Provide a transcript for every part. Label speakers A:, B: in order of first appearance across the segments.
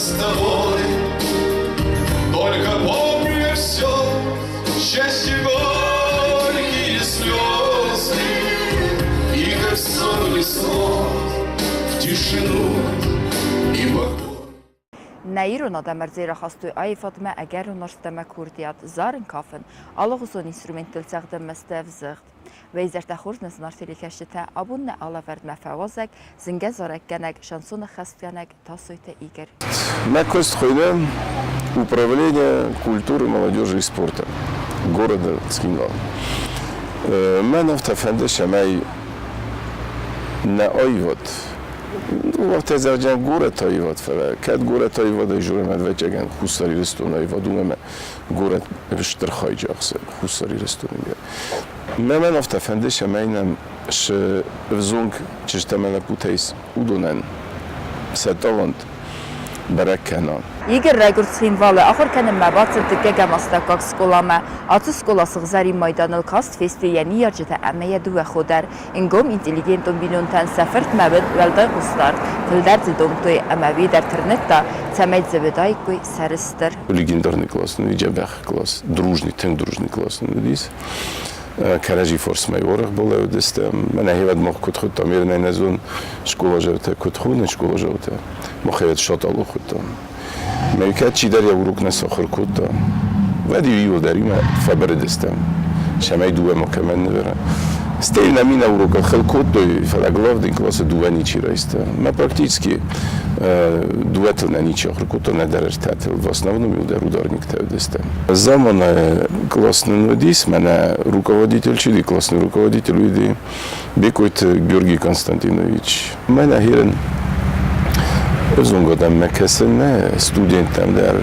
A: с тобой. Только помню я все, счастье горькие слезы, И как сон унесло в тишину и покой.
B: Нӕ ирон адӕм ӕрдзӕй рахастой аивадмӕ ӕгӕрон уарзт ӕмӕ курдиат, зарын, кафын, алыгъуызон инструменттыл цӕгъдынмӕ сты ӕвзыгъд. Уӕ изӕртӕ хорз нӕ зынаргъ телекӕсджытӕ, абон нӕ алӕвӕрдмӕ фӕуазӕг, зынгӕ зарӕггӕнӕг, шансоны хӕстгӕнӕг Тасойты Игорь.
A: Мӕ куыст хуыйны Управление культуры, молодежи и спорта города Цхинвал. Мӕн афтӕ фӕнды, цӕмӕй нӕ аивад, афтӕ зӕгъдзӕн горӕт аивад, фӕлӕ кӕд горӕт аивадӕй зонӕм, ӕвӕццӕгӕн, Хуссар Ирыстоны аивад у ӕмӕ горӕт стыр хайджы ахсы Хуссар Ирыстоны. Мӕнӕн афтӕ фӕнды, цӕмӕй нӕм цы ӕвзонг чызджытӕ ӕмӕ лӕппутӕ ис, уыдонӕн сӕ талант бӕрӕг кӕна.
B: Игорь райгуырд Цхинвалы, ахуыр кӕнынмӕ бацыд дыккӕгӕм астӕуккаг скъоламӕ. Ацы скъола сыгъзӕрин майданыл каст фесты йӕ ныййарджытӕ ӕмӕ йӕ дыууӕ хо дӕр. Ӕнгом интеллигентон бинонтӕн сӕ фыртмӕ уыд уӕлдай хъусдард, фылдӕр дзы домдтой ӕмӕ уый дӕр тырныдта, цӕмӕй дзы уыдаиккой сӕрыстыр.
A: Легендарный класс, ну и дзӕбӕх класс, дружный, тынг дружный класс уыдис. Кӕрӕдзи форсмӕ уӕрӕх балӕудыстӕм. Мӕнӕ хевӕд мах куыд хуыдтам, ернӕй нӕ зон скъолазӕртӕ куыд хуыны скъолазӕутӕ. Мах хевӕд шатало хуыдтам. Мӕ кӕд чидӕр йӕ урок нӕ сахуыр кодта, уӕд-иу иуылдӕр иумӕ фӕбырыдыстӕм, цӕмӕй дыууӕ макӕмӕн нывӕра. Стӕй нӕм иннӕ урокыл хыл кодтой, фӕлӕ главный классы дыууӕ ничи райста. Мӕ практически дыууӕтыл нӕ ничи ахуыр кодта, нӕдӕр ӕртӕтыл. В основном иуылдӕр ударниктӕ уыдыстӕм. Замана класс нын уыдис, мӕнӕ руководитель чи уыди, классный руководитель уыди Бекъойты Георгий Константинович. Мӕнӕ хирын ӕвзонг адӕммӕ кӕсын нӕ студенттӕм дӕр,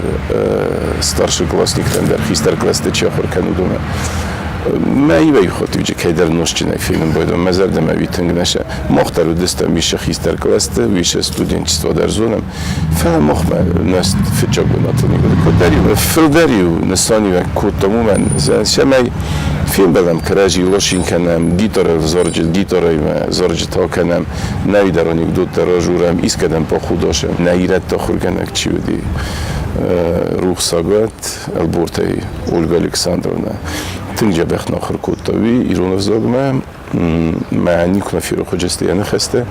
A: старшеклассниктӕм дӕр, хистӕр классты чи ахуыр кӕны, уыдонмӕ. Мӕ ивӕй хотыджы кӕйдӕр нозтджынӕй фенын байдон, мӕ зӕрдӕмӕ уый тынг нӕ сӕ. Мах дӕр уыдыстӕм уый хистӕр классты, уый студенчество дӕр зонӕм. Фӕлӕ махмӕ нӕ фыццаг бынатыл никуы коддӕр-иу, фылдӕр-иу нысаниуӕг кодтам уымӕн, цӕмӕй фембӕлӕм кӕрӕдзи, лосин кӕнӕм, гитарӕ гитарӕимӕ зарджытӕ кӕнӕм, нӕ дӕр анекдоттӕ разурӕм, искӕдӕм похудосӕм. Нӕ ирӕтты ахуыргӕнӕг чи уыди, рухсагуат Ӕлбортӕй Ольга Александровна, тынг дзӕбӕх нахуыр кодта уый ирон ӕвзагмӕ. Мӕ никуы нӕ ферох уыдысты йӕ ныхӕстӕ.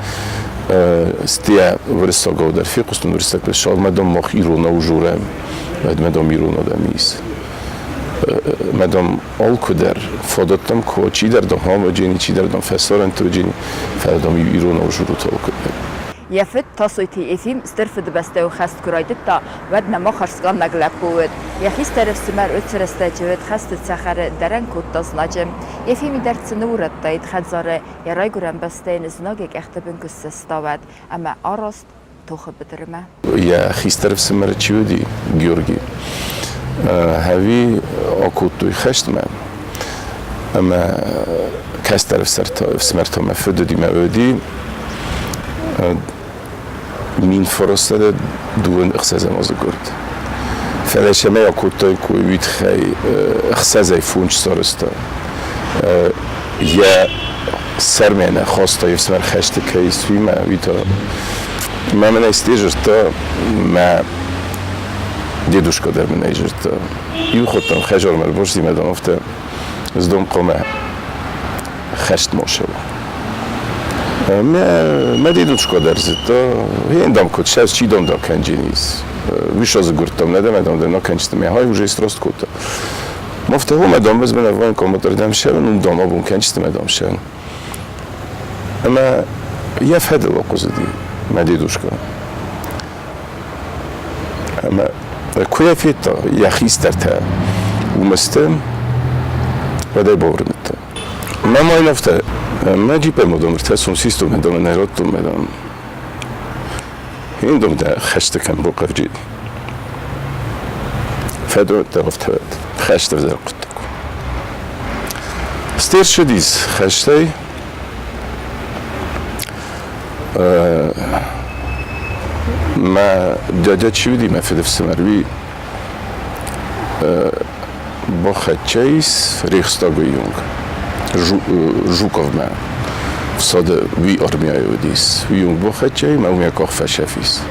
A: Стӕй уырыссагау дӕр фехъуыстон уырыссаг мӕ дам мах иронау журӕм, мӕ дам ирон адӕм ис. Мӕ дам алкуыдӕр фадӕттӕм куы чидӕр дам хамаджени, чидӕр дам фӕсарӕнты уыджени, фӕлӕ дам иронау журут алкуыдӕр.
B: Йӕ фыд Тасойты Ефим Стыр Фыдыбӕстӕйон хӕст куы райдыдта, уӕд нӕма хӕрзкъаннӕг лӕппу уыд. Йӕ хистӕр ӕфсымӕр уыцы рӕстӕджы уыд хӕсты цӕхӕры, дӕрӕн кодта знаджы. Ефими дӕр цы ныуурӕдтаид хӕдзары, йӕ райгуырӕн бӕстӕйын знаг йӕ къӕхты бын куы ссӕста, уӕд, ӕмӕ араст тохы быдырмӕ.
A: Йӕ хистӕр ӕфсымӕр чи уыди, Георги, ӕви акодтой хӕстмӕ, ӕмӕ кӕстӕр ӕфсымӕртӕ мӕ фыд уыди, мӕ уыди 1926 азы гуырд. Фӕлӕ цӕмӕй акодтаиккой, уый тыххӕй ӕхсӕзӕй фондз сарӕзта. Йӕ сӕрмӕ нӕ хаста йе фсымӕр хӕсты кӕй ис, уыимӕ, уый та мӕ мын ӕй зыдта, мӕ дедушка дӕр мын ӕй зыдта. Иу ходтам хӕдзармӕ ӕрбацыди дам афтӕ сдом хъуамӕ хӕст ма сӕуа. Мӕ дедушка дӕр зыдта, дам куыд сӕ чи дам да кӕндженис. Вишазы гуырдтам, нӕ дам, дам, дам, кӕнчты мӕ хай уже строст кодта. Мафта хо мӕ дам без мене военкоматырдӕм сӕвын, уым дам абон кӕнчты мӕ дам сӕвын. Ӕмӕ йӕ фӕдыл ахъуызыди мӕ дедушка. Ӕмӕ куы йӕ федта, йӕ хистӕртӕ уымӕ сты, уӕд ӕй бауырныдта. Мӕ ма афтӕ, мӕ джиппӕй ма дам ӕртӕ систон, мӕ дам нӕ радтон, мӕ дам. Индом дӕ хӕсты кӕм бохъӕвджи. Фӕдронтӕ афтӕ хӕсты ӕвзӕр хъуыддаг. Стершыдис хӕстӕй Мӕ дядя чи уыди, мӕ фыдыфсымӕр, уый бахӕццӕ ис Рейхстагы онг, Жуковмӕ. Фсады уый армияйы уыдис. Уый онг бахӕццӕ и, мӕ уым йӕ къах фӕцӕф ис.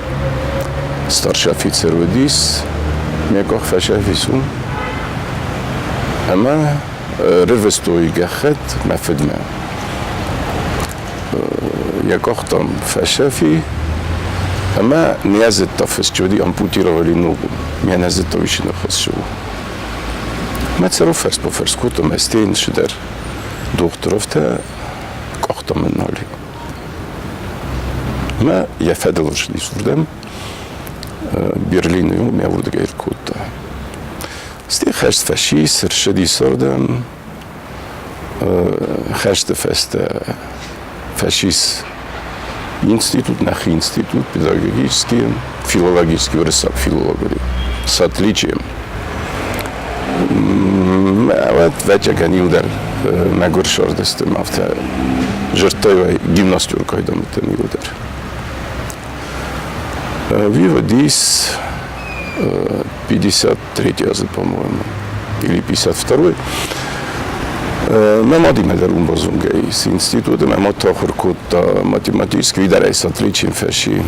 A: Старший офицер уыдис, мӕ къух фӕсӕфис уым. Ӕмӕ рывыстой гӕххӕтт мӕ фыдмӕ. Йӕ къухтӕм фӕсӕфи ӕмӕ не зыдта фысджы уыди ампутировали ногу. Мӕ нӕ зыдта уый ныхасы у. Мӕ цӕру фӕрс-по-фӕрс кодта мӕ стейн цыдӕр дохтыровтӕ къахта мын нал. Мӕ йӕ фӕдыл ссыдис уырдӕм. Берлины мӕ уырдыгӕй ӕркодта. Стӕй хӕст фӕцис, ӕрцыдис уырдӕм. Хӕсты фӕстӕ фӕцис институт, нӕхи институт педагогический, филологический, уырыссаг филолог уыди, с отличием. Уӕд ӕвӕццӕгӕн иу дӕр мӕгуыр сӕрдысты, афтӕ зӕрдтой гимнастеркӕй домдтон иу дӕр. Выводись 53 азы, по-моему, или 52-й. Мӕ мадимӕ дӕр уым базонгӕ ис институты. Мӕ мад ахуыр кодта математический видарӕй с отличием фӕси.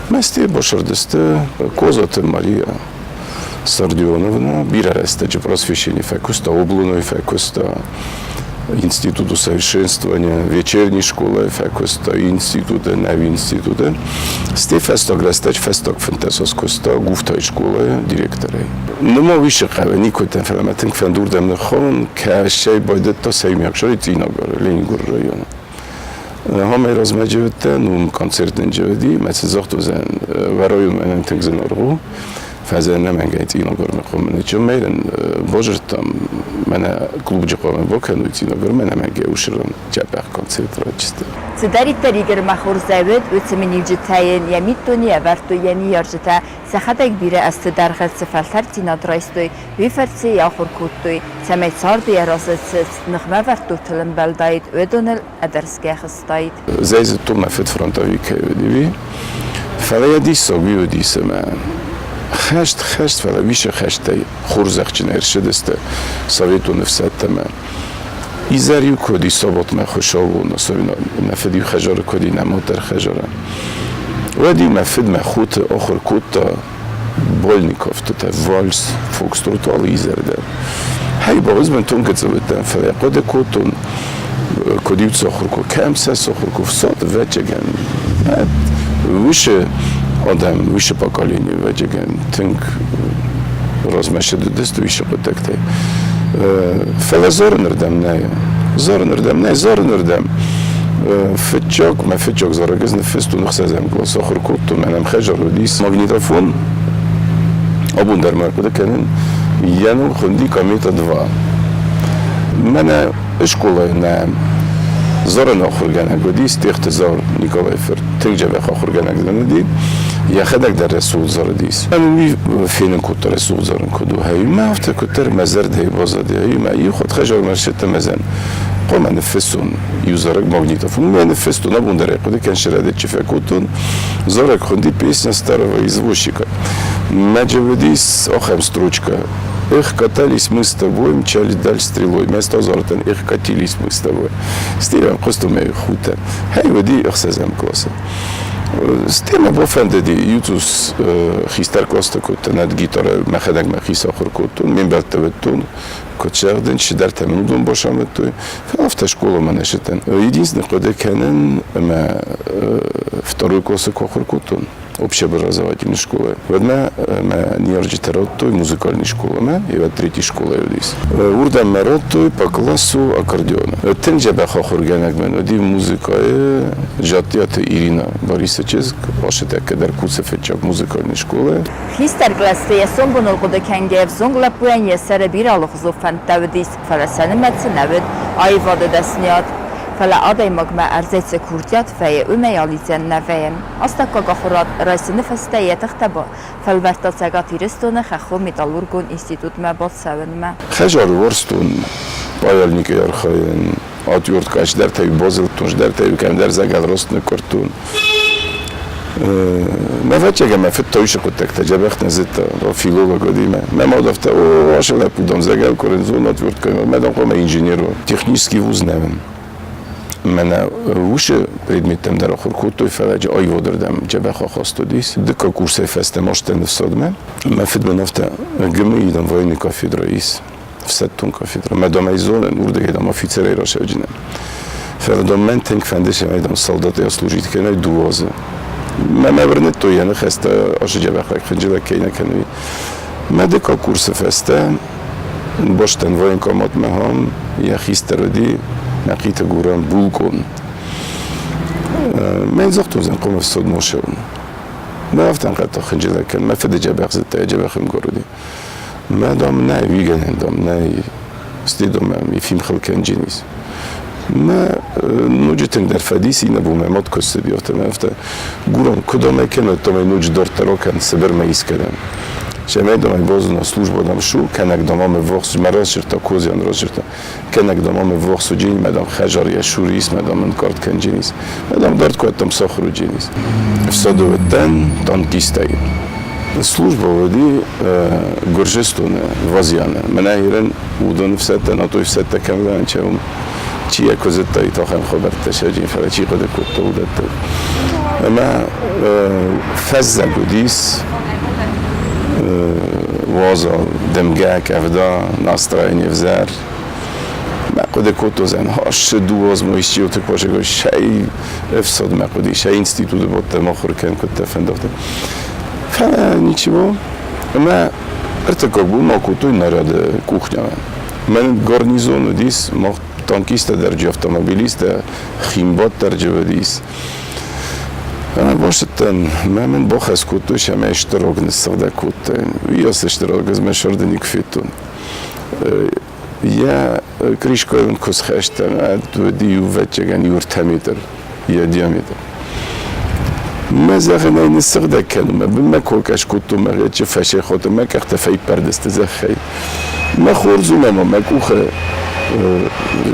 A: Мӕсти басырдысты Козаты Мария Сардионовна бирӕ рӕстӕджы просвещение фӕкуыста, облуной фӕкуыста, институт усовершенствования, вечерней школайы фӕкуыста, институты, нӕ институты. Стӕй фӕстаг рӕстӕджы фӕстаг 15 аз куыста Гуфтайы скъолайы директорӕй. Нырма уый сыхъӕуы никуыдӕм, фӕлӕ мӕ тынг фӕнды уырдӕм ныххауын, кӕсӕй байдыдта Сӕумиаг Цъинагары, Ленингоры районы. Ахӕмӕй размӕ джевыдтӕн, уым концерт нын джевыди, мӕ цы загътозӕн, вӕройыл мӕнӕн тынг зынаргъ у. Фӕзӕн нӕмӕнгӕй Цъинагормӕ хъуамӕ чыммӕйрын базырдтам, мӕнӕ клубджы хъуамӕ бакӕной Цъинагормӕ нӕмӕнгӕй усырын дзӕбӕх концерт райсты.
B: Цыдӕриддӕр Игормӕ хорзӕй уыд, уыцы миниуджытӕ йын йӕ миддуне ӕвӕрдтой йӕ ныййарджытӕ, сӕхӕдӕг бирӕ азты дӕргъы цы фӕлтӕрддзинад райстой, уый фӕрцы йӕ ахуыр кодтой, цӕмӕй царды йӕ разы цы ныхмӕвӕрдтытыл ӕмбӕлдаид, уыдоныл ӕдӕрсгӕ хызтаид.
A: Зӕй зыдтон, мӕ фыд фронтовик кӕй уыди, фӕлӕ йӕ диссаг уый уыдис, ӕмӕ хӕст, хӕст, фӕлӕ уисы хӕстӕй хорзӕхджын ӕрцыдысты советон ӕфсӕдтӕмӕ. Изӕр-иу куы уыди саботмӕ хуыцаубон, особенно мӕ фыд-иу хӕдзары куы уыди, нӕ мад дӕр хӕдзары, уӕд-иу мӕ фыд мӕ хоты ахуыр кодта Больниковтытӕ, вальс, фокстрот алы изӕр дӕр. Хӕй бауыз бынтон гыццыл уыдтӕн, фӕлӕ хъуыды кодтон, куыд-иу сахуыр код, кӕм сӕ сахуыр код, фсад, ӕвӕццӕгӕн, уыцы адӕм, уыцы поколение, ӕвӕццӕгӕн, тынг размӕ цыдысты уыцы хъуыддӕгтӕй. Фӕлӕ зарынырдӕм нӕй. Зарынырдӕм нӕй, зарынырдӕм. Фыццаг, мӕ фыццаг зарӕг ӕз ныффыстон ӕхсӕзӕм класс ахуыр кодтон, мӕнӕн хӕдзар уыдис магнитофон. Абон дӕр ма хъуыды кӕнын, йӕ ном хуынди Комета-2. Мӕнӕ скъолайы нӕ зарын ахуыргӕнӕг уыдис Техты Заур Николайы фырт. Тынг дзӕбӕх ахуыргӕнӕг нын уыди. Йӕхӕдӕг дӕр рӕсугъд зарыдис. Уый фенын кодта рӕсугъд зарын куыд у. Ӕмӕ афтӕ куыддӕр мӕ зӕрдӕйы баззади. Ӕмӕ иу хатт хӕдзармӕ ссыдтӕн мӕ зӕн. Хъуамӕ ныффыссон иу зарӕг магнитофон. Мӕ ныффыстон, абон дӕр ӕй хъуыды кӕнын рӕдыд фӕкодтон. Зарӕг хуынди «Песня старого извозчика». Мӕ уыдис ахӕм строчка. Эх, катались мы с тобой, мчались даль стрелой. Мӕ стазартӕн, эх, катились мы с тобой. Стӕй хъуыстон мӕ худтӕн. Хӕй уыди ӕхсӕзӕм классы. Стӕй мӕ бафӕндыди иу-цъус хистӕр класстӕ кодтон, ӕд гитарӕ мӕхӕдӕг мӕхи сахуыр кодтон, ме мбӕлттӕ уыдтон, куыд зӕгъдын, чидӕртӕ мын уыдон бацамыдтой. Фӕлӕ афтӕ скъоламӕ нӕ цыдтӕн. Единственный хъуыды кӕнын ӕмӕ второй классы куы ахуыр кодтон, общеобразовательной школы. Уӕдмӕ мӕ ныййарджытӕ радтой музыкальный школамӕ, и уӕд третий школайы уыдис. Уырдӕм мӕ радтой по классу аккордеона. Тынг дзӕбӕх ахуыргӕнӕг мын уыди музыкӕйы Жаттиаты Ирина Борисы чызг, Ашытӕккӕ дӕр кусы фыццаг музыкальный школайы.
B: Хистӕр кълӕсты йӕ сомбоныл хъуыды кӕнгӕ ӕвзонг лӕппуйӕн йӕ сӕры бирӕ алыхуызон фӕндтӕ уыдис, фӕлӕ сӕ нымӕцы нӕ уыд аивады дӕсныйад. Фӕлӕ адӕймагмӕ ӕрдзӕй цы курдиат вӕййы, уымӕй алидзӕн нӕ вӕййы. Астӕуккаг ахуырад райсыны фӕстӕ йӕ тыхтӕ фӕлвӕрдта Цӕгат Ирыстоны хӕххон-металлургон институтмӕ бацӕуынмӕ.
A: Хӕдзары уарзтон паяльникӕй архайын, отвертка чидӕртӕ базылдтон, чидӕртӕ кӕмдӕр зӕгӕл рост ныккуырдтон. Мӕ ӕвӕццӕгӕн мӕ фыд тауисы хъуыддӕгтӕ дзӕбӕх нӕ зыдта, филолог уыди мӕ. Мӕ мад афтӕ, о, ацы лӕппу, дам, зӕгӕл курын зон отверткӕимӕ, мӕ дам хъуамӕ инженер уа. Технический вуз нӕ. Мӕнӕ уыцы предметтӕм дӕр ахуыр кодтой, фӕлӕ аивадырдӕм дзӕбӕх ахаст уыдис. Дыккаг курсӕй фӕстӕмӕ астӕн ӕфсадмӕ. Мӕ фыд мын афтӕ, ГМИ дам военный кафедра ис, ӕфсӕддон кафедра. Мӕ дам ӕй зонын, уырдыгӕй дам офицерӕй расӕвджынӕн. Фӕлӕ дам мӕн тынг фӕнды, цӕмӕй дам солдатӕй служить кӕнай дыууӕ азы. Мӕ мӕ уырныдтой йӕ ныхӕстӕ, ацы дзӕбӕхӕй хынджылӕг кӕй нӕ кӕны. Мӕ дыккаг курсы фӕстӕ бостӕн военкоматмӕ хам, йӕ хистӕр уыди Мӕхъиты Гурам булкъон. Мӕн загътон зӕнхъом ӕфсад мошеун. Мӕ афтӕ ӕнхъӕлдта хынджылӕг кӕн, мӕ фыды дзӕбӕх зыдта, йӕ дзӕбӕх ӕмгар уыди. Мӕ дам нӕй, уигӕнӕн дам нӕй, стедомӕ Ефим хыл кӕнджынис. Мӕ ноджы тынгдӕр фӕдис иннӕ бон мӕ мад куы ссыди, афтӕ мӕ афтӕ Гурам, куыд ӕм ӕй кӕнӕд, дам ӕй ноджы дарддӕр акӕн, Сыбырмӕ искӕдӕм. Цӕмӕй дам ӕй базона, служба дам шу, кӕнӕг дам ам ӕввахс, мӕ расырдта, Козиан расырдта, кӕнӕг дам ам ӕввахс уыджени, мӕ дам хӕзар йӕ сур ис, мӕ дам ӕнкъард кӕндженис, мӕ дам дард куы ӕддӕм сахуыр уыдженис. Ӕфсады уыдтӕн танкистӕй. Служба уыди Гуырдзыстоны, Вазианы. Мӕнӕ Ирӕн уыдон ӕфсӕдтӕ, НАТО ӕфсӕдтӕ кӕм лӕнча, уым чи йӕ куы зыдтаид ахӕм хабӕрттӕ сӕджын, фӕлӕ чи хъуыды кодта уыдӕттыл. Ӕмӕ фӕззӕг уыдис, уазал, дымгӕ, къӕвда, настроение взӕр. Мӕ хъуыды кодтон, хӕссы дыууӕ исчи косӕг сӕй ӕфсадмӕ хъуыди, сӕ институты бодтӕм ахуыр кӕнын куыдтӕ фӕндагъта. Фӕлӕ ничего. Ӕмӕ ӕртыккаг бон ма кодтой наряды кухнямӕ. Мӕн гарнизон уыдис, мах танкисттӕ дӕр автомобилисттӕ, химбат дӕр уыдис. Ӕмӕ бацыдтӕн, мӕ мын бахӕс кодтой, цӕмӕй стыр аг ныссыгъдӕг кодтаин. Уый ацы стыр аг ӕз мӕ сӕрды никуы федтон. Йӕ крышкӕйыл куы схӕстӕн, уӕд иу ӕвӕццӕгӕн иу ӕртӕ метр йӕ диаметр. Мӕ зӕгъын ӕй ныссыгъдӕг кӕнын, мӕ бынмӕ кокӕ скодтон, мӕ гъеччы фӕсехотон, мӕ къӕхтӕ фӕиппӕрд сты зӕххӕй. Мӕ хорз у ӕмӕ мӕ къухы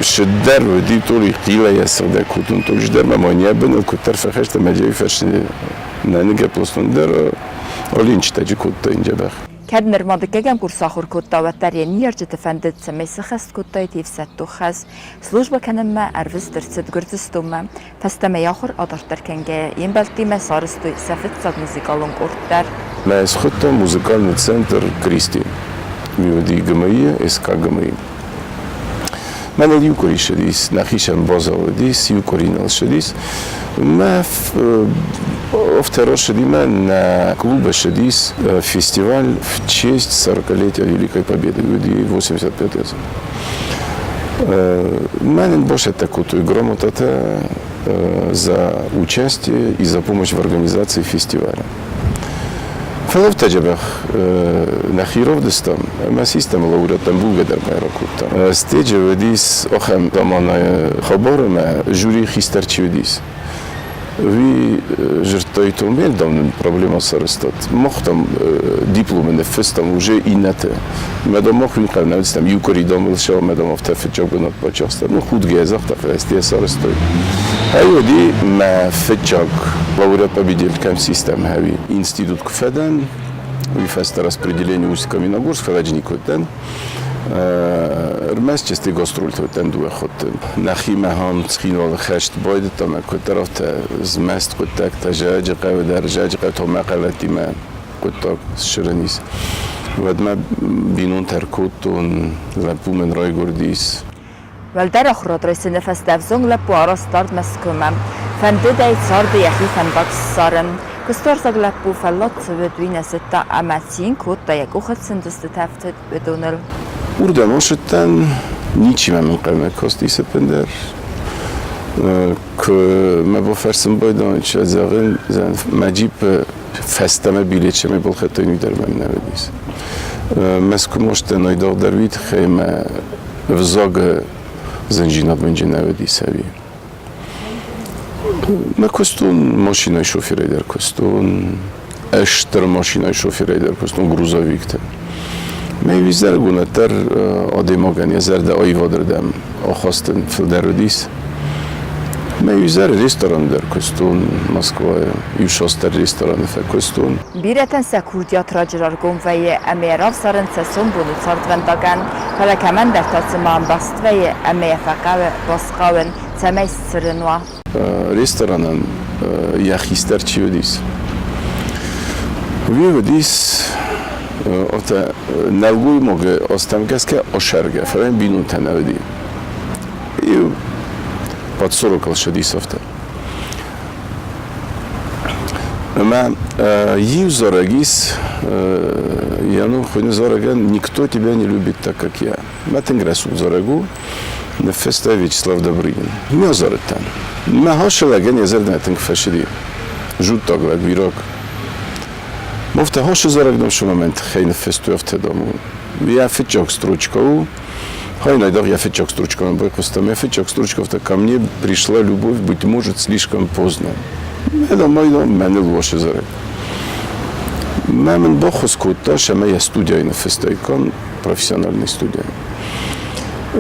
A: сыддӕр уыди, толи хъилӕй сыгъдӕг кодтон, толи дӕр мӕ йӕ быныл куыддӕр фӕхӕст ӕмӕ джейы фӕрсты нӕ ныгӕпп ластон дӕр олинчытӕджы кодтаин дзӕбӕх.
B: Кӕд нырма дыккӕгӕм курс ахуыр кодта, уӕддӕр йӕ ныййарджыты фӕндыд, цӕмӕй сыххӕст кодтаид йе фсӕддон хӕс. Службӕ кӕнынмӕ ӕрвыст ӕрцыд Гуырдзыстонмӕ. Фӕстӕмӕ йӕ ахуыр адарддӕр кӕнгӕйӕ, йе мбӕлттимӕ сарӕзтой сӕ фыццаг музыкалон къорд дӕр.
A: Мӕ схуыдта музыкальный центр Кристи. Уый уыди ГМИ, СК ГМИ. Мӕныл иу къуыри ссыдис, нӕхицӕн базар уыдис, иу къуыри ныл ссыдис. Мӕ афтӕ рассыди мӕ нӕ клубы ссыдис фестиваль в честь 40-летия Великой Победы, уыди 85 азы. Мӕнӕн басӕттӕ кодтой грамотатӕ за участие и за помощь в организации фестиваля. Фӕлӕ дзӕбӕх нӕхи равдыстам ӕмӕ систӕм лауреаттӕн булгӕ дӕр байракодтам. Стеджы уыдис ахӕм заманайы хабар ӕмӕ жюри хистӕр чи уыдис, уый зырдтой Томбел, дам нын проблема сарӕзтат. Мах там дипломы ныффыстам уже иннӕты. Мӕ дам мах уый хъӕр нӕ уыдыстӕм, иу къуыри дам ыл сӕ мӕ дам афтӕ фыццаг бынат бачахста. Ну, худгӕйӕ загъта, фӕлӕ стӕй сарӕзтой. Ай уыди мӕ фыццаг лауреат победитель кӕм систӕм хӕуи. Институт куы фӕдӕн, уый фӕстӕ распределение Усть-Каменогорск фӕлӕджы никуы уыдтӕн. Ӕрмӕст чысты гастрольты уыдтӕн дыууӕ хатты. Нӕхимӕ ам Цхинвалы хӕст байдыдта ӕмӕ куыддӕр афтӕ змӕст хъуыддӕгтӕ Зӕджыхъӕуы дӕр, Зӕджыхъӕуы та мӕ хъӕлӕттимӕ хъуыддаг сцырын ис. Уӕдмӕ бинонтӕ ӕркодтон, лӕппу мын райгуырдис.
B: Уӕлдӕр ахуырад райсыны фӕстӕ ӕвзонг лӕппу араст дард Мӕскуымӕ. Фӕндыд ӕй царды йӕхи фӕндаг ссарын. Куыстуарзаг лӕппу фӕллад цы уыд, уый нӕ зыдта ӕмӕ цин кодта йӕ къухы цындзыстытӕ ӕфтыд уыдоныл.
A: Уырдӕм ацыдтӕн, ничи мӕм ӕнхъӕлмӕ кастис ӕппындӕр. Куы мӕ бафӕрсын байдайын, зӕгъын, мӕ джиппы фӕстӕмӕ билет цӕмӕй балхӕдтон, уый дӕр мӕм нӕ уыдис. Мӕскуымӕ астӕн айдагъдӕр уый тыххӕй мӕ взагы зынджинад мын нӕ уыдис ӕви. Мӕ куыстон машинӕйы шоферӕй дӕр куыстон, стыр машинӕйы шоферӕй дӕр куыстон, грузовикты. Мӕ изӕрыгон дӕр адӕймагӕн йӕ зӕрдӕ аивадырдӕм ахастын фылдӕр уыдис. Мӕ изӕры рестораны дӕр куыстон, Москвайы иу цасдӕр рестораны фӕкуыстон.
B: Бирӕтӕн сӕ курдиат раджы раргом вӕййы ӕмӕ йӕ равзарынц сӕ сомбоны цардвӕндагӕн, фӕлӕ кӕмӕндӕр та цыма ӕмбӕхст вӕййы ӕмӕ йӕ фӕхъӕуы басхъауын. цӕмӕй сцырын уа.
A: Ресторанӕн йӕ хистӕр чи уыдис, уый уыдис ота нӕлгоймагы азтӕм гӕсгӕ осӕргӕ, фӕлӕ бинонтӕ нӕ уыди. Иу под сорок ссыдис афтӕ. Ӕмӕ иу зарӕг ис, йӕ ном хуыйны зарӕгӕн «Никто тебя не любит так, как я». Мӕ тынг рӕсугъд зарӕг у, ныффыста Вячеслав Добрынин. Мӕ зарыдтӕн. Мӕ хӕсы лӕгӕн йӕ зӕрдӕ тынг фӕсыди. Зуддаг лӕг, уираг. Мофтӕ хӕсы зарӕг дам мӕн тыххӕй ныффыстой афтӕ дам у. Йӕ фыццаг строчка у, Хайнайдах я фыццаг строчкамӕ байхъуыстам. Йӕ фыццаг строчка афтӕ ко мне пришла любовь, быть может, слишком поздно. Мӕ майдам мӕныл уасы зарӕг. Мӕ мын баххуыс кодта, ӕмӕ йӕ студияйы ныффыстаиккам, профессиональной студияйы.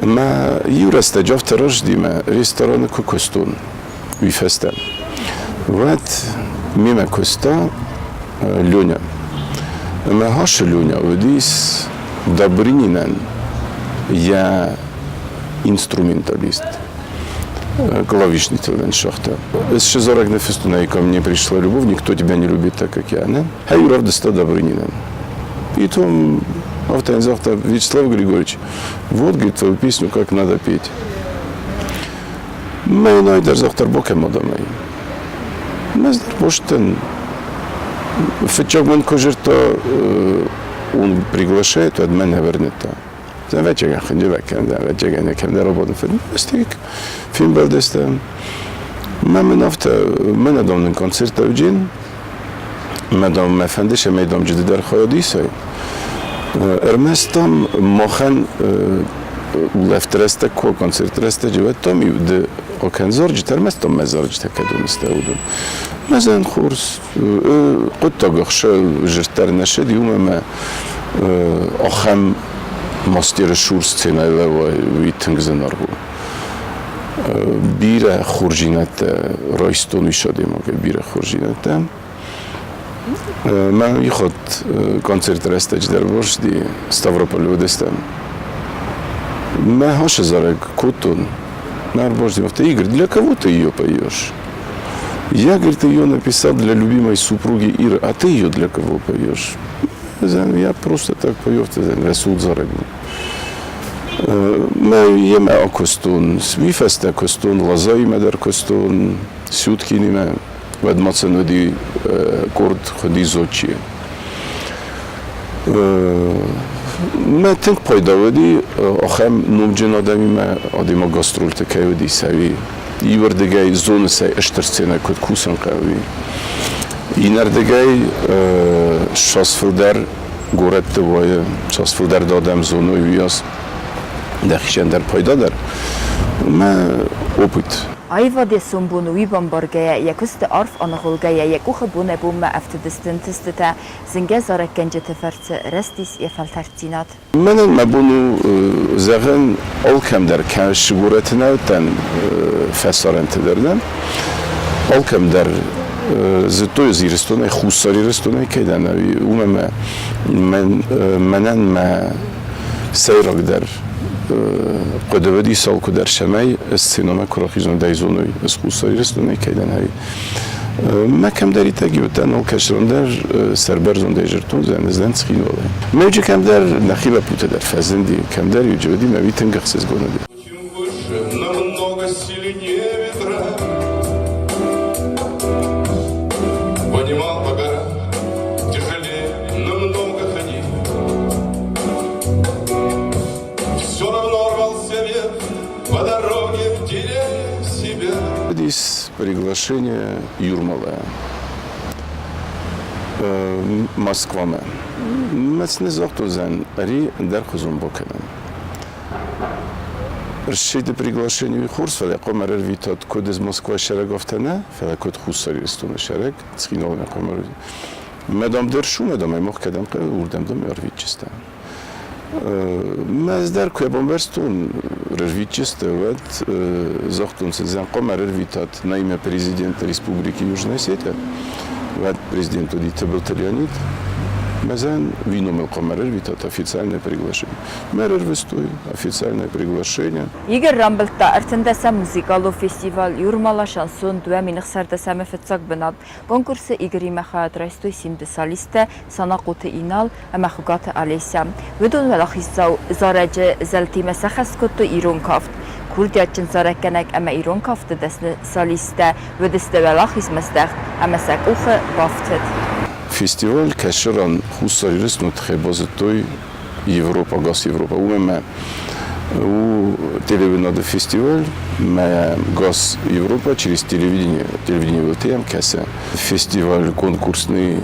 A: Мӕ иу рӕстӕджы афтӕ рӕзти, мӕ рестораны куы куыстон, уый фӕстӕ. Уӕд мемӕ куыста Леня. Ӕмӕ Хашы Леня уыдис Добрынинӕн йӕ инструменталист, клавишный ландшафта. Ӕз зарӕг ныффыстон, ко мне пришла любовь, никто тебя не любит так, как я. Не? Хай равдыста Добрынинӕн. И том афтӕ загъта Вячеслав Григорьевич, вот, говорит, твою песню как надо петь. Мӕнӕй дӕр загъта бокӕм адӕмӕй. Мӕз дӕр бостӕн. Фыццаг мын куы зырдта, он приглашает, уӕд мӕ нӕ вӕрныдта. Ӕвӕццӕгӕн хынджылӕг кӕндзӕн, ӕвӕццӕгӕн йӕ кӕмдӕр абоны фӕстаг фембӕлдыстӕм. Мӕ мын афтӕ, мӕнӕ дам нын концерт ӕвджын, мӕ дам мӕ фӕнды, цӕмӕй дам джиды дӕр хайад исай. Ӕрмӕст дам махӕн улӕфты рӕстӕг куы концерты рӕстӕджы, уӕд дам-иу ды акӕн зарджытӕ, ӕрмӕст дам мӕ зарджытӕ кӕд уыныстӕ, уыдон. Мӕ зӕн хорз, хъуыддаг ӕхсӕв зырддӕр нӕ ссыди, уымӕ ӕмӕ ахӕм мастеры сур сценӕйы лӕууай, уый тынг зынаргъ у. Бирӕ хорздзинӕдтӕ райстон уый адӕймагӕй, бирӕ хорздзинӕдтӕ. Мӕ ихуыд концерты рӕстӕджы дӕр бырсти Ставрополы уыдыстӕм. Мӕ хӕсы зарӕг кодтон. Мӕ ӕрбасти афтӕ, Игорь, для кого ты ее поешь? Я, говорит, ее написал для любимой супруги Иры, а ты ее для кого поешь? Я просто так пою, рӕсугъд зарӕг у. Мӕ йемӕ акуыстон, уый фӕстӕ куыстон, Лазаимӕ дӕр куыстон, Сюткинимӕ. Уӕд ма сын уыди къорд хуыди Зодчи. Мӕ тынг пайда уыди ахӕм номджын адӕмимӕ, адӕймаг гастрольты кӕй уыди, сӕ иуӕрдыгӕй зоны сӕ стыр сценӕ куыд кусын хъӕуы. Иннӕрдыгӕй цас фылдӕр горӕтты вӕййы, цас фылдӕр адӕм зоной, уыйас дӕхицӕн дӕр пайда дӕр. Мӕ опыт.
B: Аивады сомбон уый бамбаргӕйӕ, йӕ куысты арф аныгъуылгӕйӕ, йӕ къухы бонӕй-бонмӕ ӕфтыдысты ӕнтыстытӕ, зынгӕ зарӕггӕнджыты фӕрцы рӕзтис йӕ фӕлтӕрддзинад.
A: Мӕнӕн мӕ бон у зӕгъын, алкӕмдӕр кӕсы горӕты нӕ уыдтӕн, фӕсарӕнты дӕр нӕ. Алкӕмдӕр зыдтой ӕз Ирыстонӕй, Хуссар Ирыстонӕй кӕй дӕн, ӕви уымӕ мӕнӕн мӕ сӕйрагдӕр хъуыды уыдис алкуыдӕр, цӕмӕй сценӕмӕ куы рахизон, дӕй зоной, ӕз Хуссар Ирыстонӕй кӕй дӕн, ӕви. Мӕ кӕмдӕриддӕр уыдтӕн, алкӕцыран дӕр сӕрбӕрзондӕй зыдтон, ӕз дӕн Цхинвалӕй. Ноджы кӕмдӕр нӕхи лӕппутӕ дӕр фӕзынди, кӕмдӕр иу уыди, мӕ уый тынг ӕхсызгон уыди.
C: Чем выше, намного сильнее ветра. Понимал по горам, тяжелее намного ходить. Все равно рвался вверх по дороге, теряя себя.
A: Здесь приглашение Юрмала. Москвамӕ. Мӕ сын загътон, ӕри ӕндӕр хуызон бакӕнӕм. Ссыди приглашение хорз, фӕлӕ хъуамӕ ӕрӕрвитат куыд из Москвайы сӕрӕг, афтӕ нӕ, фӕлӕ куыд Хуссар Ирыстоны сӕрӕг, Цхинвалмӕ хъуамӕ Мӕ дам дӕр шу, мӕ дам ӕй мах кӕдӕм хъӕуы, уырдӕм дам ӕрвитджыстӕм. Мӕ ӕз дӕр куы бамбӕрстон, ӕрвитджысты, уӕд загътон сын, зӕгъ, хъуамӕ ӕрӕрвитат на имя президента Республики Южная Осетия. Уӕд президент уыди Тыбылты Леонид. Мӕзӕн виномыл хъуамӕ ӕрӕрвитат официальное приглашение. Мӕ ӕрӕрвыстой официальное приглашение.
B: Игорь рамбылдта ӕртындӕсӕм музыкалон фестиваль Юрмала шансон 2016-ӕмы фыццаг бынат. Конкурсы Игоримӕ хайад райстой симды солисттӕ Санахъоты Инал ӕмӕ Хуыгаты Олеся. Уыдон уӕлахиздзау зарӕджы зӕлтимӕ сӕххӕст кодтой ирон кафт. Курдиатджын зарӕггӕнӕг ӕмӕ ирон кафты дӕсны солисттӕ уыдысты уӕлахизмӕ здӕхт ӕмӕ сӕ къухы бафтыд.
A: Фестиваль кӕцы ран Хуссар Ирыстоны тыххӕй базыдтой Европа, газ Европа. Уымӕн ӕмӕ у телеуынады фестиваль, мӕ газ Европа через телевидение, телевидение уылты кӕсы. Фестиваль конкурсный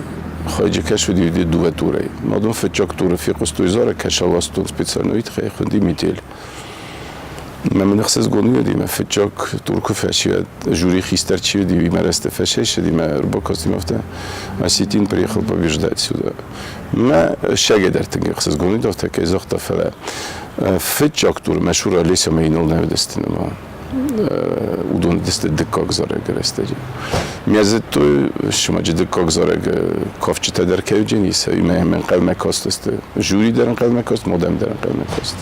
A: хайджы кӕс уыди дыууӕ турӕй. Мадон фыццаг туры фехъуыстой зарӕг кӕсаластон специально уый тыххӕй хуынди «Метель». Мӕ мын ӕхсызгон уыди, мӕ фыццаг туркы фӕсивӕд жюри хистӕр чи уыди, уый мӕ рӕзты фӕсӕссыди, мӕ ӕрбакасти афтӕ: «Осетин приехал побеждать сюда». Мӕ сӕгӕй дӕр тынг ӕхсызгон уыди, афтӕ кӕй загъта, фӕлӕ фыццаг тур мӕ Шура Олеся мӕ инал нӕ уыдысты нырма. Уыдон уыдысты дыккаг зарӕг рӕстӕджы. Мӕ зыдтой, сымаджы дыккаг зарӕг кафджытӕ дӕр кӕй уыди, уый мӕ ӕнхъӕлмӕ кастысты. Жюри дӕр ӕнхъӕлмӕ каст, модӕм дӕр ӕнхъӕлмӕ каст.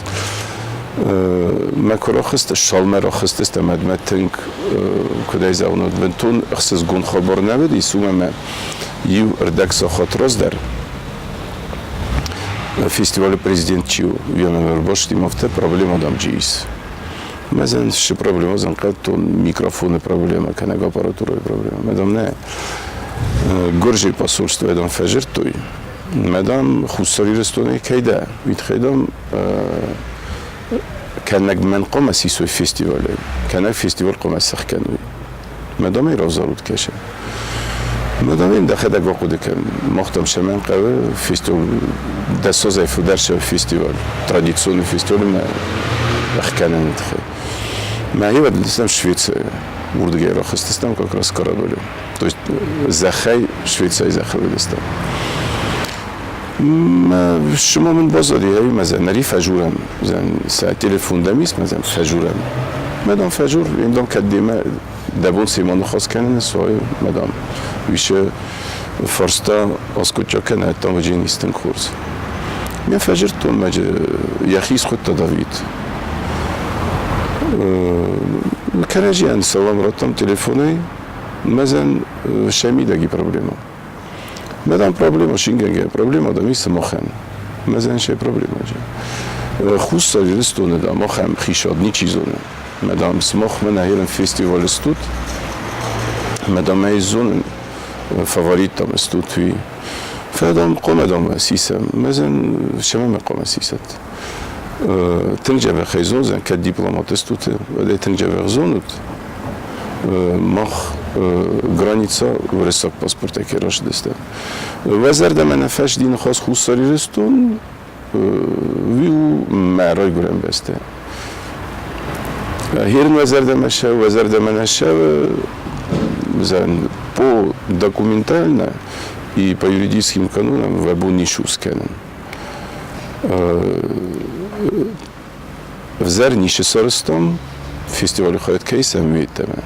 A: Мӕ куы рахызт, шалмӕ рахызтысты ӕмӕ мӕ тынг, куыд ӕй зӕгъон, бынтон ӕхсызгон хабар нӕ уыдис, уымӕн ӕмӕ иу ӕрдӕг сахат раздӕр фестивалы президент чи у, уый ӕмӕ ӕрбастим афтӕ, проблема дам чи ис. Мӕзӕн цы проблема зӕнхъӕдтон, микрофоны проблема кӕнӕ аппаратурӕйы проблема. Мадам нӕ Гуырдзыйы посольствойы дам фӕзырдтой, мадам Хуссар Ирыстонӕй кӕй дӕ, уый тыххӕй дам кӕнӕг мӕн хъуамӕ сисой фестивалӕй, кӕнӕг фестиваль хъуамӕ сӕхгӕной. Мадам ӕй равзарут кӕсы. Мадам ын дӕхӕдӕг ахъуыды кӕн, мах дам цӕмӕн хъӕуы фестиваль, дӕс азӕй фылдӕр цӕуы фестиваль, традиционный фестиваль ӕхгӕныны тыххӕй. Мӕ аивад Швецийы уырдыгӕй рахызтыстӕм как раз кораблы. То есть зӕххӕй Швецийы зӕххыл уыдыстӕм. Шума мын баззади, ӕви мӕ нӕри фӕжурӕм, сӕ телефон дӕм ис, мӕ фӕжурӕм. Мадам фӕжур, им дам кӕд демӕ дӕ бон семӕ ныхас кӕнын суай, мадам. Уише фарста аскъуыддзаг кӕнӕ там ваджен тынг хорз. Мӕ фӕжырдтон, мӕ йӕхи схуыдта Давид. Кӕрӕдзийӕн салам радтам телефонӕй, мӕзӕн сӕ мидӕги проблема. Мадам проблема шингӕнгӕ проблема дам ис махӕн. Мӕзӕн се проблема же. Хуссар Ирыстоны дам махӕн хисад ничи зоны. Мадам сымах мӕнӕ ерын фестивалы стут. Мадам ӕй зонын фаворит дам стут уый. Фӕлӕ дам хъуамӕ дам сисӕм. Мӕзӕн семӕ хъуамӕ сисӕт. Тынг дзӕбӕх ӕй зондзӕн, кӕд дипломат стут, уӕд ӕй тынг дзӕбӕх зонут. Мах граница уырыссаг паспортӕй кӕй рацыдыстӕм. Уӕ зӕрдӕмӕ нӕ фӕсди ныхас Хуссар Ирыстон, уый у мӕ райгуырӕн бӕстӕ. Херн уӕ зӕрдӕмӕ ссӕуы, уӕ зӕрдӕмӕ нӕ ссӕуы, по документально и по юридическим канонам уӕ бон ницы скӕнын. Ӕвзӕр ницы сарӕзтон, фестивалы хайад кӕй исӕм, уый йеддӕмӕ.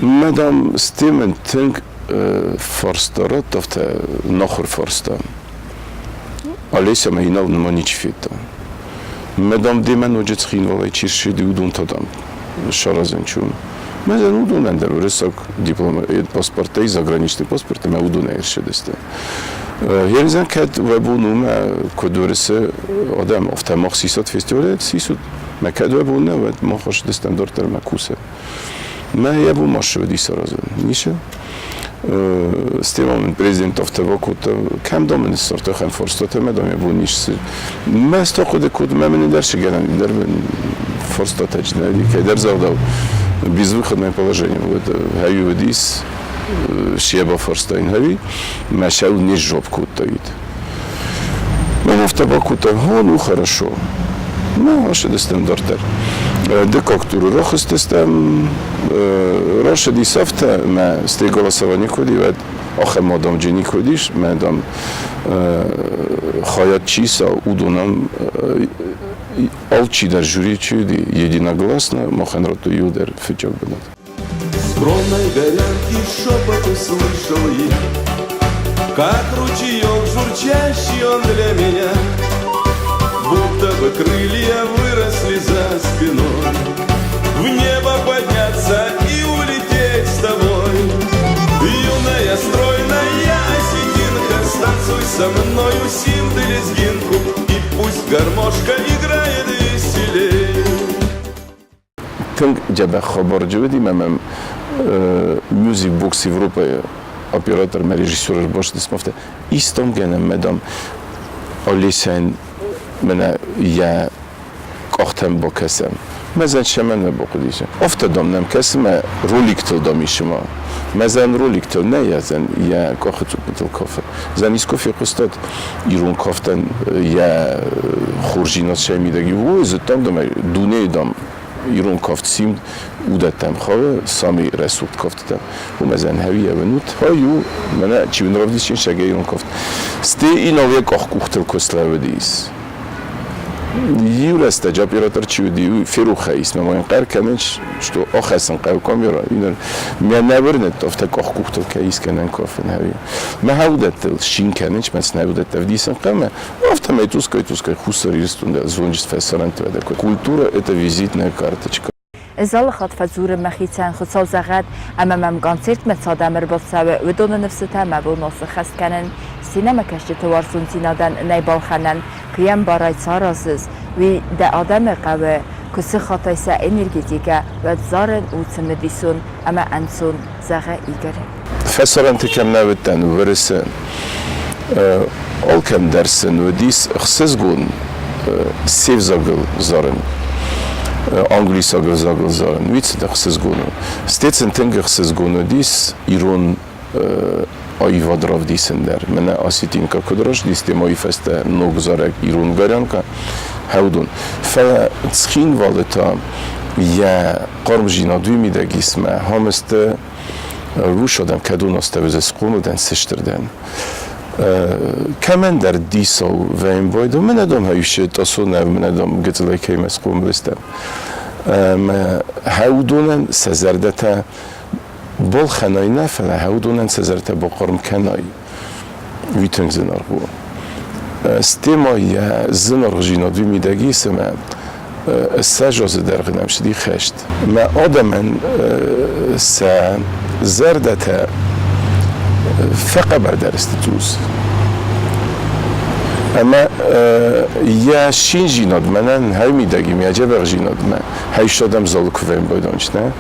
A: Мадам Стемӕн тынг фарста радта, афтӕ нахуыр фарста. Олеся мӕ Инал нырма ничи федта. Мадам демӕ ноджы Цхинвалӕй чи ссыди, уыдон та дам саразӕн чи у. Мӕ уыдонӕн дӕр уырыссаг диплом паспорттӕй, заграничный паспорт ӕмӕ уыдонӕй ӕрцыдысты. Еризӕн кӕд уӕ бон у мӕ куыд уырысы адӕм, афтӕ мах сисат фестиваль сисут. Мӕ кӕд уӕ бон нӕ, уӕд мах ӕрцыдыстӕм дарддӕр мӕ кусӕм. Мӕ йӕ бон ма ссыди саразын. Ницы. Стӕй мын президент афтӕ бакодта, кӕм дам мын ссардта ахӕм фарстатӕ, мӕ дам йӕ бон ницы. Мӕ ӕз та хъуыды кодтон, мӕ мын ӕндӕр цы гӕнӕн, ӕндӕр фарстатӕ нӕ кӕйдӕр загъдау безвыходное положение вот ӕви уыдис, се бафарстаин ӕви мӕ сӕу не сжоп кодтаид. Мӕн афтӕ бакодта, о, ну хорошо. Ну, ацыдыстӕм дарддӕр. Дыккаг туры рахызтыстӕм, рацыдис афтӕ, мӕ стӕй голосование куы уыди, уӕд ахӕм адӕмджын никуы уыдис, мӕ дам хайад чи иса, уыдонӕн алчидӕр жюри чи уыди, единогласно махӕн радтой иуылдӕр фыццаг бынат.
C: Скромной горянки шепоты слышал я, Как ручеек журчит. Журчащий он для меня, Будто бы крылья выросли за спиной. В небо подняться и улететь с тобой. Юная, стройная осетинка, Станцуй со мною синты лезгинку, И пусть гармошка играет веселей.
A: Тынг дзӕбӕх хабар уыди мӕм Music Box Европа оператор мӕ режиссер ӕрбацыдис, афтӕ истом гӕнӕн мӕ дам Олесяйӕн мӕнӕ йӕ къӕхтӕм бакӕсӕм. Мӕзӕн цӕмӕн нӕ бахъуыдис? Афтӕ дам нӕм кӕсы мӕ роликтыл дам исы ма. Мӕзӕн роликтыл нӕ йӕ йӕ къахы цъуппытыл кафы. Зӕн искуы фехъуыстат ирон кафтӕн йӕ хорздзинад сӕ мидӕг иу зыдтам дам дунейы дам ирон кафт симд уыдӕттӕм хауы самый рӕсугъд кафтытӕ. Уымӕ зӕн хӕви ӕвӕнут. Хай у, мӕнӕ чи уын равдисин сӕгӕ ирон кафт. Стӕй инал йӕ къахкъухтыл куы слӕууыдис. Иу рӕстӕджы оператор чи уыди, уый ферохӕй ис, мӕ ма йын хъӕр кӕнын, что ахӕссын хъӕуы камера. Мӕ нӕ уырныдта, афтӕ къахкъухтыл кӕй ис кӕнӕн кафын хӕви. Мӕ уыдӕттыл син кӕнын, мӕ сын уыдӕттӕ ӕвдисын хъӕуы. Афтӕмӕй тускай-тускай Хуссар Ирыстон зонджыт фӕсарӕнты уӕдӕ. Культура – это визитная карточка.
B: Ӕз алы хатт фӕдзурын мӕхицӕн, Хуыцау зӕгъӕд, ӕмӕ мӕм концертмӕ цы адӕм ӕрбацӕуы, уыдоны ныфсытӕ мӕ бон сыххӕст кӕнын. Сценӕмӕкӕсджыты уарзондзинадӕн нӕй балхӕнӕн, куы йӕм барай цы аразыс, уый дӕ адӕмы хъӕуы, куы сыхатай сӕ энергетикӕ, уӕд зарын у цымыдисон ӕмӕ ӕнцон, зӕгъы Игорь.
A: Фӕсарӕнты кӕм нӕ уыдтӕн, Уырысы алкӕм дӕр сын уыдис ӕхсызгон се взагыл зарын, англисаг ӕвзагыл зарын. Уый цыд ӕхсызгон у. Стӕй сын тынг ӕхсызгон уыдис ирон аивад равдисын дӕр. Мӕнӕ Осетинка куыд рӕзтис, темӕйы фӕстӕ ног зарӕг ирон горянка хӕудон. Фӕлӕ Цхинвалы та йӕ хъармдзинад уый мидӕг ис мӕ хамысты русадӕн кӕдон астӕуызы схъомыл дӕн, сыстыр дӕн. Кӕмӕндӕр дисау вӕййын байдом, мӕнӕ дам хӕйусы тъасонӕ, мӕнӕ дам гыццылӕй кӕимӕ схъомыл стӕм. Ӕмӕ хӕудонӕн сӕ зӕрдӕтӕ балхӕнай нӕ, фӕлӕ хӕудонӕн сӕ зӕрдӕтӕ бахъарм кӕнай, уый тынг зынаргъ у. Стӕ ма йӕ зынаргъдзинад уый мидӕг ис, ӕмӕ 20 азы дӕргъы нӕм цыди хӕст. Мӕ адӕмӕн сӕ зӕрдӕтӕ фӕхъӕбӕрдӕр сты цъус. Ӕмӕ йӕ шиндзинад мӕнӕн хӕй мидӕг и, мӕ дзӕбӕхдзинадмӕ хӕст адӕм залы куы фембӕлдонч, нӕ?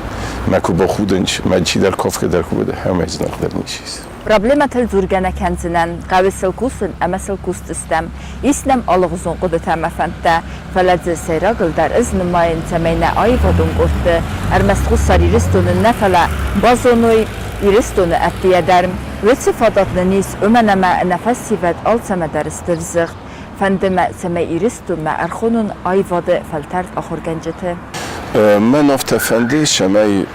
A: Мӕ куы бахудынч, мӕ чидӕр кафгӕ дӕр куы уыд, ӕмӕ зынаргъдӕр ничи ис.
B: Проблемӕтыл дзургӕ нӕ кӕндзынӕн, хъӕуы сыл кусын ӕмӕ сыл кусдзыстӕм. Ис нӕм алыгъуызон хъуыдытӕ ӕмӕ фӕндтӕ, фӕлӕ дзы сӕйрагыл дӕр ӕз нымайын, цӕмӕй нӕ аивадон къордты ӕрмӕст Хуссар Ирыстоны нӕ, фӕлӕ базоной Ирыстоны ӕддейӕ дӕр. Уыцы фадат нын ис, уымӕн ӕмӕ нӕ фӕсивӕд алцӕмӕ дӕр сты взыгъд. Фӕнды мӕ, цӕмӕй Ирыстонмӕ ӕрхонон аивады фӕлтӕрд ахуыргӕнджыты.
A: Мӕн афтӕ фӕнды, цӕмӕй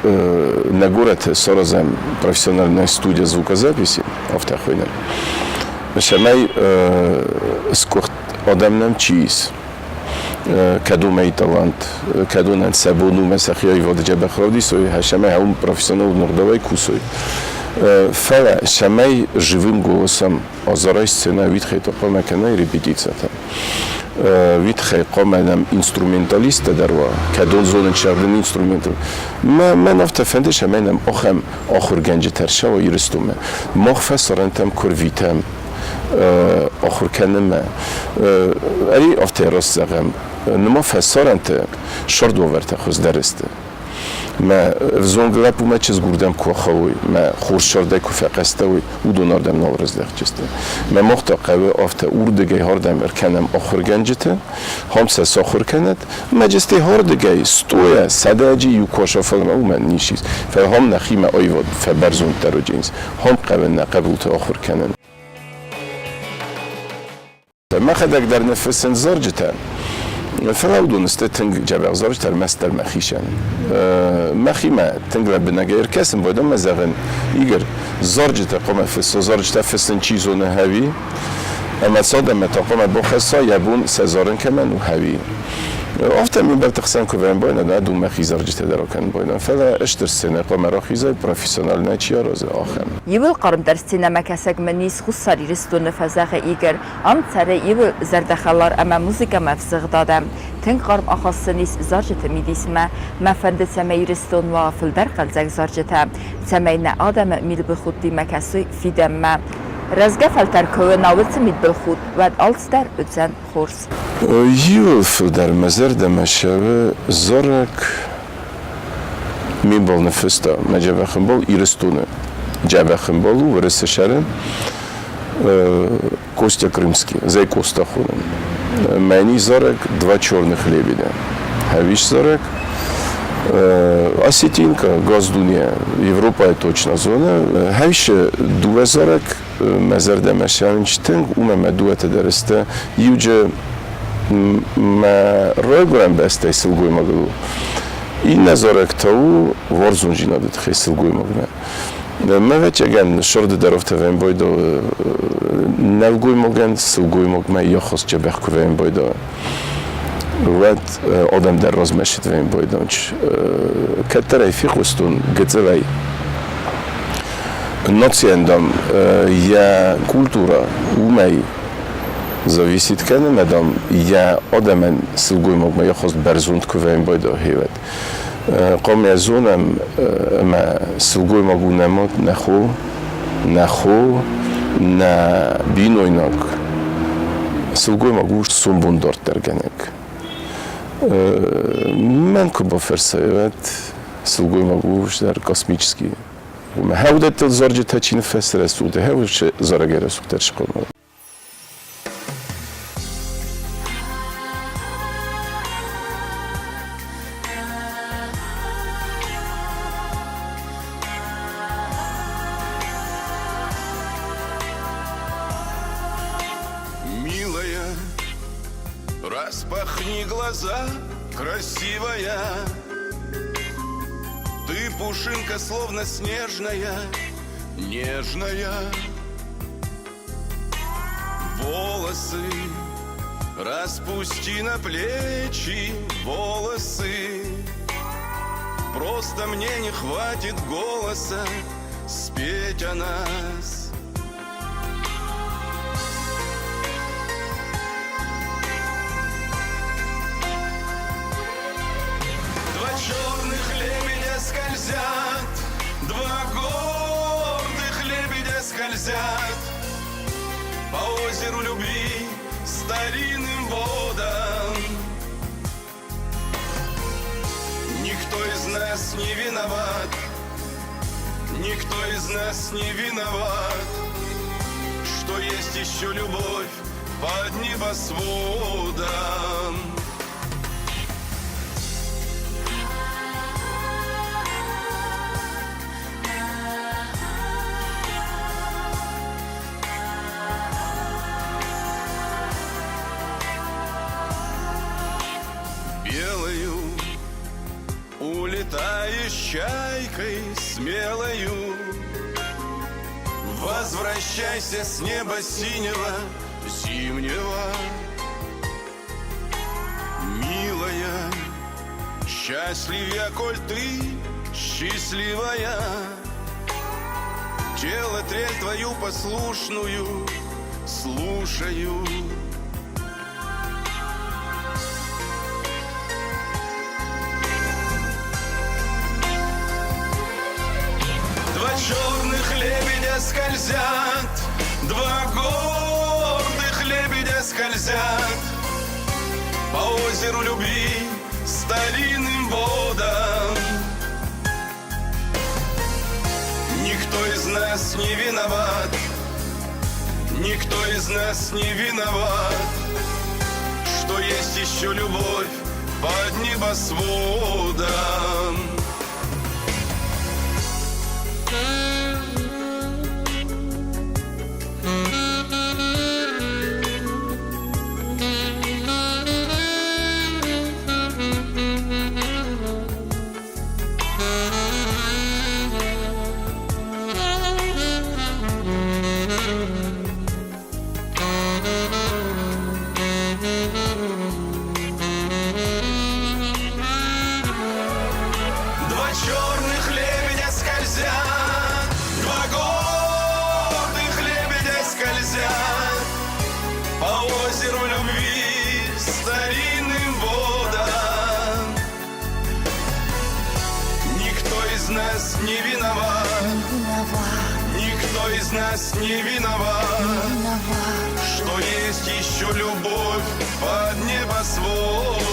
A: нӕ горӕты саразӕм профессиональная студия звукозаписи, афтӕ хуыйны, цӕмӕй сгуыхт адӕм нӕм чи ис, кӕд уымӕй талант, кӕд уонӕн сӕ бон у мӕ сӕхи аивады дзӕбӕх равдисой, цӕмӕй уым профессионалон ӕгъдауӕй кусой. Фӕлӕ цӕмӕй живым голосом азарай сценӕ уитхӕй хъуамӕ кӕнай репетицитӕ. Уитхӕй хъуамӕ нӕм инструменталисттӕ дӕр уа, кӕдон зонын цӕгъдын инструментыл. Мӕн афтӕ фӕнды, цӕмӕй нӕм ахӕм ахуыргӕнджытӕ ӕрцӕуа Ирыстонмӕ. Мах фӕсарӕнтӕм куы рвитӕм ахуыр кӕнынмӕ, ӕри афтӕ раст зӕгъӕм, нымӕ фӕсарӕнты сӕрд уавӕртӕ хуыздӕр сты. Мӕ взонг лӕппумӕ чызг уырдӕм куы ахауой, мӕ хорз сӕрдӕй куы фӕхъӕстӕ уой, уыдон ардӕм нал раздӕхджысты. Мӕ мах та хъӕуы афтӕ уырдыгӕй ардӕм ӕркӕнӕм ахуыргӕнджыты, хам сӕ сахуыр кӕнӕд, мӕ ардыгӕй стоя сӕдӕджы иу куы асафӕлмӕ, уымӕн ницы ис. Фӕлӕ хам нӕхимӕ аивад фӕбӕрзонддӕр уыджынц, хам хъӕуы нӕ хъӕбулты ахуыр кӕнын. Мӕхӕдӕг дӕр ныффыссын зарджытӕ, фӕлӕ уыдон сты тынг дзӕбӕх зарджытӕ, ӕрмӕстдӕр мӕхицӕн. Мӕхимӕ тынг лӕмбынӕгӕй ӕркӕсын байдӕм ӕмӕ зӕгъын, Игорь, зарджытӕ хъуамӕ фысса, зарджытӕ фыссын чи зоны ӕви, ӕмӕ цадӕммӕ та хъуамӕ бахӕсса, йӕ бон сӕ зарын кӕмӕн у, ӕви. Афтӕ ме мбӕлтты хсӕн куы вӕййын, нӕ думӕ хизарджытӕ дӕр акӕнын, фӕлӕ стыр сценӕ хъуамӕ рахизай, профессионалонӕй чи аразы, ахӕм.
B: Иууыл хъармдӕр сценӕмӕкӕсӕг мын ис Хуссар Ирыстоны фӕзӕгъы Игорь. Ам цӕры иууыл зӕрдӕхӕлар ӕмӕ музыкӕмӕ ӕвзыгъд адӕм. Тынг хъарм ахаст сын ис зарджыты мидисмӕ. Мӕ фӕнды, цӕмӕй Ирыстон уа фылдӕр хъӕлдзӕг зарджытӕ, цӕмӕй нӕ адӕмы мидбылхудтимӕ кӕсой фидӕнмӕ. Рӕзгӕ фӕлтӕр куы нӕ уыцы мидбылхудт, уӕд алцыдӕр уыдзӕн хорз.
A: Иууыл фылдӕр мӕ зӕрдӕмӕ цӕуы зарӕг Ме мбал ныффыста, мӕ дзӕбӕх ӕмбал Ирыстоны дзӕбӕх ӕмбал у Уӕрӕсе сӕры Костя Крымский, зӕй Коста хонын. Мӕни зарӕг «Два черных лебедя». Хӕвис зарӕг Осетинка, Газдуне, Европӕйы точно зоны. Хӕвисы дыууӕ зарӕг мӕ зӕрдӕмӕ цӕуынц тынг, уымӕ мӕ дыууӕтӕ дӕр сты. Иуджы мӕ райгуырӕн бӕстӕйы сылгоймагыл у. Иннӕ зарӕг та у уарзондзинады тыххӕй сылгоймагмӕ. Мӕ ӕвӕццӕгӕн, сӕрды дӕр афтӕ вӕййын нӕлгоймагӕн сылгоймагмӕ йӕ хос дзӕбӕх куы вӕййын уӕд адӕм дӕр размӕ цыд вӕййын Кӕддӕр ӕй фехъуыстон гыццылӕй. Нацийӕн, дам, йӕ культурӕ уымӕй зависит кӕны, ӕмӕ, дам, йӕ адӕмӕн сылгоймагмӕ йӕ хос бӕрзонд куы вӕййын байдахи, уӕд. Хъуамӕ зонӕм, ӕмӕ сылгоймаг у нӕ мад, нӕ хо, нӕ хо, нӕ бинойнаг. Сылгоймаг у сомбон дарддӕргӕнӕг. Мӕн куы бафӕрсай, уӕд сылгоймаг у дӕр космический. Хӕудӕттыл зарджытӕ чи ныффӕссы рӕсугъд, хӕусы зарӕгӕй рӕсугъддӕр схъомыл.
C: Милая, распахни глаза, красивая. Ты пушинка, словно снежная, нежная. Волосы распусти на плечи, волосы. Просто мне не хватит голоса спеть о нас. Два черных лебедя скользят, два гордых лебедя скользят по озеру любви старинным водам. Никто из нас не виноват, никто из нас не виноват, что есть еще любовь под небосводом. Белою улетаешь чайкой смелою. Возвращайся с неба синего зимнего. Милая, счастлив я, коль ты счастливая. Тело трель твою послушную слушаю. Два черных лебедя скользят, два гордых лебедя скользят по озеру любви старинным водам. Никто из нас не виноват, никто из нас не виноват, что есть еще любовь под небосводом. нас не виноват, что есть еще любовь под небосводом.